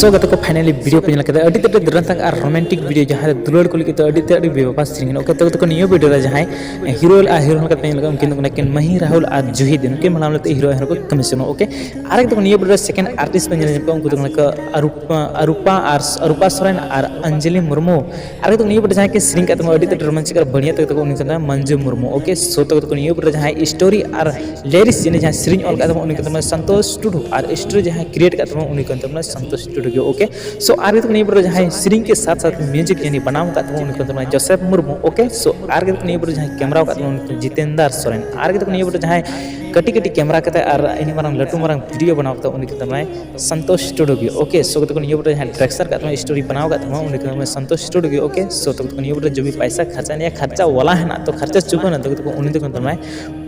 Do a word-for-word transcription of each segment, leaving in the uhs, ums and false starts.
So ᱜᱟᱛᱮ ᱠᱚ, finally video ᱯᱮ ᱧᱮᱞ ᱠᱮᱫᱟ, ᱟᱹᱰᱤ ᱛᱮᱫ ᱟᱹᱰᱤ ᱫᱩᱨᱟᱱᱛ ᱟᱨ romantic video, ᱡᱟᱦᱟᱸ ᱨᱮ ᱫᱩᱞᱟᱹᱲ ᱠᱚ ᱞᱟᱹᱜᱤᱫ ᱫᱚ ᱟᱹᱰᱤ ᱛᱮᱫ ᱟᱹᱰᱤ ᱵᱮᱵᱟᱯᱟᱥ ᱥᱮᱨᱮᱧ ᱠᱟᱱᱟ᱾ Okay, ᱛᱚ ᱜᱟᱛᱮ ᱠᱚ, ᱱᱤᱭᱟᱹ video ᱨᱮ ᱡᱟᱦᱟᱸᱭ hero ᱟᱨ heroine ᱞᱮᱠᱟᱛᱮ ᱧᱮᱞ ᱠᱟᱱᱟ, ᱩᱱᱠᱤᱱ ᱫᱚ ᱠᱟᱱᱟ ᱠᱤᱱ ᱢᱟᱦᱤ ᱨᱟᱦᱩᱞ ᱟᱨ ᱡᱩᱦᱤᱫᱤᱱ᱾ Okay, ᱢᱟᱲᱟᱝ ᱞᱮᱠᱟᱛᱮ hero ᱟᱨ heroine ᱠᱚ ᱠᱟᱹᱢᱤ ᱥᱮᱱᱚᱜ᱾ Okay, ᱟᱨ ᱜᱟᱛᱮ ᱠᱚ, ᱱᱤᱭᱟᱹ video ᱨᱮ second artist ᱯᱮ ᱧᱮᱞ ᱧᱟᱢ ᱠᱚᱣᱟ, ᱩᱱᱠᱩ ᱫᱚ ᱠᱟᱱᱟ ᱠᱚ ᱟᱨᱩᱯᱟ, ᱟᱨᱩᱯᱟ ᱥᱚᱨᱮᱱ ᱟᱨ ᱚᱧᱡᱚᱞᱤ ᱢᱩᱨᱢᱩ᱾ ᱟᱨ ᱜᱟᱛᱮ ᱠᱚ, ᱱᱤᱭᱟᱹ video ᱨᱮ ᱡᱟᱦᱟᱸᱭ ᱠᱤᱱ ᱥᱮᱨᱮᱧ ᱠᱟᱫ ᱛᱟᱵᱚᱱᱟ ᱟᱹᱰᱤ ᱛᱮᱫ romantic ᱟᱨ ᱵᱟᱹᱲᱤᱭᱟᱹ ᱛᱟᱠᱚ, ᱩᱱᱤ ᱠᱟᱱᱟ ᱢᱟᱱᱡᱩ ᱢᱩᱨᱢᱩ᱾ Okay, so ᱛᱚ ᱜᱟᱛᱮ ᱠᱚ, ᱱᱤᱭᱟᱹ video ᱨᱮ ᱡᱟᱦᱟᱸᱭ story ᱟᱨ lyrics ᱡᱟᱦᱟᱸᱭ ᱥᱮᱨᱮᱧ ᱚᱞ ᱠᱟᱫ ᱛᱟᱵᱚᱱᱟ, ᱩᱱᱤ ᱠᱟᱱ ᱛᱟᱵᱚᱱᱟ ᱥᱚᱱᱛᱳᱥ ᱴᱩᱰᱩ, ᱟᱨ story ᱡᱟᱦᱟᱸᱭ create ᱠᱟᱫ ᱛᱟᱵᱚᱱᱟ, ᱩᱱᱤ ᱠᱟᱱ ᱛᱟᱵᱚᱱᱟ ᱥᱚᱱᱛᱳᱥ ᱴᱩᱰᱩ ᱜᱮ᱾ Okay, so ᱟᱨ ᱜᱟᱛᱮ ᱠᱚ, ᱱᱤᱭᱟᱹ video ᱨᱮ ᱡᱟᱦᱟᱸᱭ ᱥᱮᱨᱮᱧ ᱠᱮ ᱥᱟᱛ ᱥᱟᱛ music ᱡᱟᱦᱟᱸᱭ ᱵᱮᱱᱟᱣ ᱠᱟᱫ ᱛᱟᱵᱚᱱᱟ, ᱩᱱᱤ ᱠᱟᱱ ᱛᱟᱵᱚᱱᱟ ᱡᱳᱥᱮᱯ ᱢᱩᱨᱢᱩ᱾ Okay, so ᱟᱨ ᱜᱟᱛᱮ ᱠᱚ, ᱱᱤᱭᱟᱹ video ᱨᱮ ᱡᱟᱦᱟᱸᱭ camera ᱠᱟᱫ ᱛᱟᱵᱚᱱᱟ, ᱩᱱᱤ ᱠᱟᱱᱟ ᱡᱤᱛᱮᱱᱫᱟᱨ ᱥᱚᱨᱮᱱ᱾ ᱟᱨ ᱜᱟᱛᱮ ᱠᱚ, ᱱᱤᱭᱟᱹ video ᱨᱮ ᱡᱟᱦᱟᱸᱭ ᱠᱟᱹᱴᱤᱡ ᱠᱟᱹᱴᱤᱡ camera ᱠᱟᱛᱮ ᱟᱨ ᱤᱱᱟᱹ ᱢᱟᱨᱟᱝ ᱞᱟᱹᱴᱩ ᱢᱟᱨᱟᱝ video ᱵᱮᱱᱟᱣ ᱠᱟᱛᱮ, ᱩᱱᱤ ᱠᱟᱱ ᱛᱟᱵᱚᱱᱟᱭ ᱥᱚᱱᱛᱳᱥ ᱴᱩᱰᱩ ᱜᱮ᱾ Okay, so ᱜᱟᱛᱮ ᱠᱚ, ᱱᱤᱭᱟᱹ video ᱨᱮ ᱡᱟᱦᱟᱸᱭ direction ᱠᱟᱫ ᱛᱟᱵᱚᱱᱟ, story ᱵᱮᱱᱟᱣ ᱠᱟᱫ ᱛᱟᱵᱚᱱᱟ, ᱩᱱᱤ ᱠᱟᱱ ᱛᱟᱵᱚᱱᱟᱭ ᱥᱚᱱᱛᱳᱥ ᱴᱩᱰᱩ ᱜᱮ᱾ Okay, so ᱛᱚ ᱜᱟᱛᱮ ᱠᱚ, ᱱᱤᱭᱟᱹ video ᱨᱮ ᱡᱩᱫᱤ ᱯᱟᱭᱥᱟ ᱠᱷᱟᱨᱪᱟ ᱱᱤᱭᱟ ᱠᱷᱟᱨᱪᱟ ᱣᱟᱞᱟ ᱦᱮᱱᱟᱜ ᱛᱚ ᱠᱷᱟᱨᱪᱟ ᱪᱩᱠᱟᱹᱱᱟ, ᱛᱚ ᱜᱟᱛᱮ ᱠᱚ, ᱩᱱᱤ ᱫᱚ ᱠᱟᱱ ᱛᱟᱵᱚᱱᱟᱭ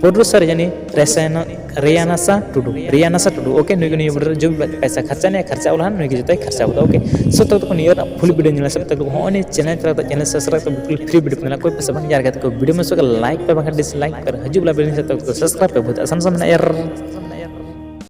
producer ᱡᱟᱹᱱᱤ ᱨᱮᱥᱟᱭᱱᱟ, ᱨᱮᱭᱟᱱᱟᱥᱟ ᱴᱩᱰᱩ, ᱨᱮᱭᱟᱱᱟᱥᱟ ᱴᱩᱰᱩ᱾ Okay, ᱱᱩᱭ ᱜᱮ ᱱᱤᱭᱟᱹ video ᱨᱮ ᱡᱩᱫᱤ ᱯᱟᱭᱥᱟ ᱠᱷᱟᱨᱪᱟ ᱱᱤᱭᱟ ᱠᱷᱟᱨᱪᱟ ᱣᱟᱞᱟ, ᱱᱩᱭ ᱜᱮ ᱡᱚᱛᱚᱭ ᱠᱷᱟᱨᱪᱟ ᱠᱟᱫᱟ᱾ Okay, so ᱛᱚ ᱜᱟᱛᱮ ᱠᱚ, ᱱᱤᱭᱟᱹ ᱨᱮᱱᱟᱜ full video ᱧᱮᱞ ᱥᱟᱵ ᱛᱟᱠᱚ, ᱦᱚᱸᱜᱼᱚᱭ ᱱᱤᱭᱟᱹ channel ᱛᱟᱞᱟ ᱛᱮ channel subscribe ᱛᱮ ᱵᱤᱞᱠᱩᱞ free video ᱯᱮ ᱧᱮᱞᱟ, ᱠᱚᱭ ᱯᱚᱭᱥᱟ ᱵᱟᱝ᱾ ᱟᱨ ᱜᱟᱛᱮ ᱠᱚ, video ᱢᱚᱡᱽ ᱠᱚ like ᱯᱮ, ᱵᱟᱝᱠᱷᱟᱱ dislike ᱯᱮ, ᱦᱤᱡᱩᱜ ᱵᱮᱞᱟ video ᱥᱟᱵ ᱛᱟᱠᱚ subscribe ᱯᱮ, ᱵᱚᱦᱩᱛ ᱟᱥᱟᱱ ᱥᱟᱢᱱᱟ ᱭᱟᱨ᱾